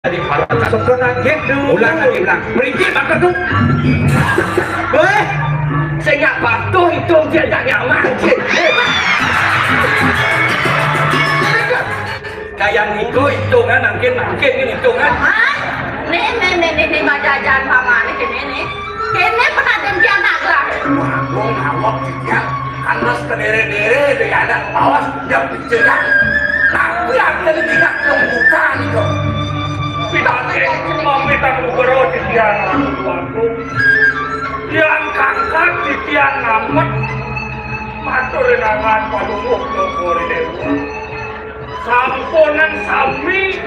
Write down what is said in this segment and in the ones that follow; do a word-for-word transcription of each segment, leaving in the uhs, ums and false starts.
Tadi baru. Sebenarnya gitu. Ulang lagi, ulang. Mriki bakat tuh. Weh, sing nggak patuh itu dia nggak nyaman. Kayak niku hitungan, mangkin, mangkin ini hitungan. Hah? Nih, nih, nih, nih, nih, Pak Jajan pamane kene nih. Kene pernah demikian tak gerak. Wah, gua ngawak dia. Kan terus kedere-dere, dia ada bawas, dia bicara. Tapi aku jadi tidak pembuka nih kok. Tidak, eh, cuma minta nugro di tiang aku. Tiang kangkat di tiang ngamet. Matur enangan palungguh Joko Dewa. Sampunan sami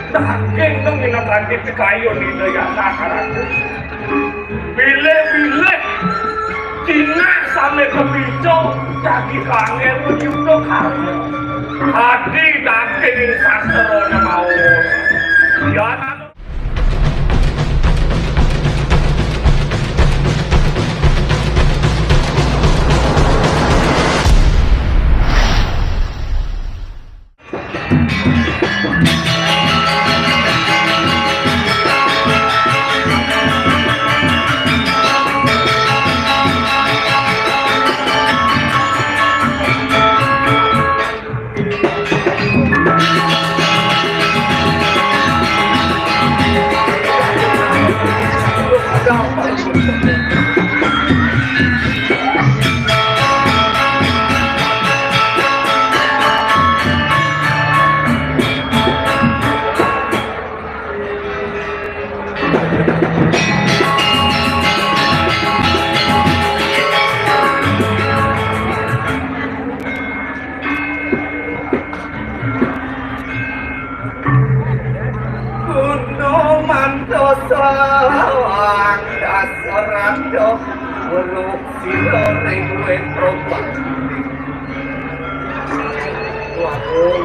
daging nang minangka pikayun Ida Hyang Nakaraku. Bilih-bilih jinak sami kapica dadi kangel menyuda karya. Adi daging sastrane maos. Ya. Guna mantosa dasaranda weruh sira ning wit robah. Waduh.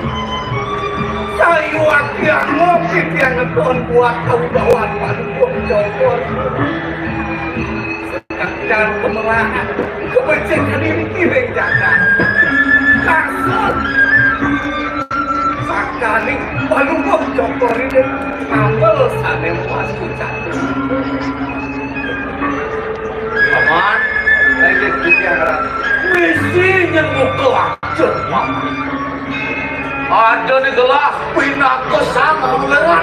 Sayu agian ngopi tiang ngeton buat kaudawan padukuh cokor. Kadang kemerahan, kebecikan ini kiring jagat. Kasut. Sakali palungguh cokor ini, ambel sane muas kucak. Paman, lagi kucing aran. Misi nyembuka aja, Paman. Ada di gelas pinaka sama uleran.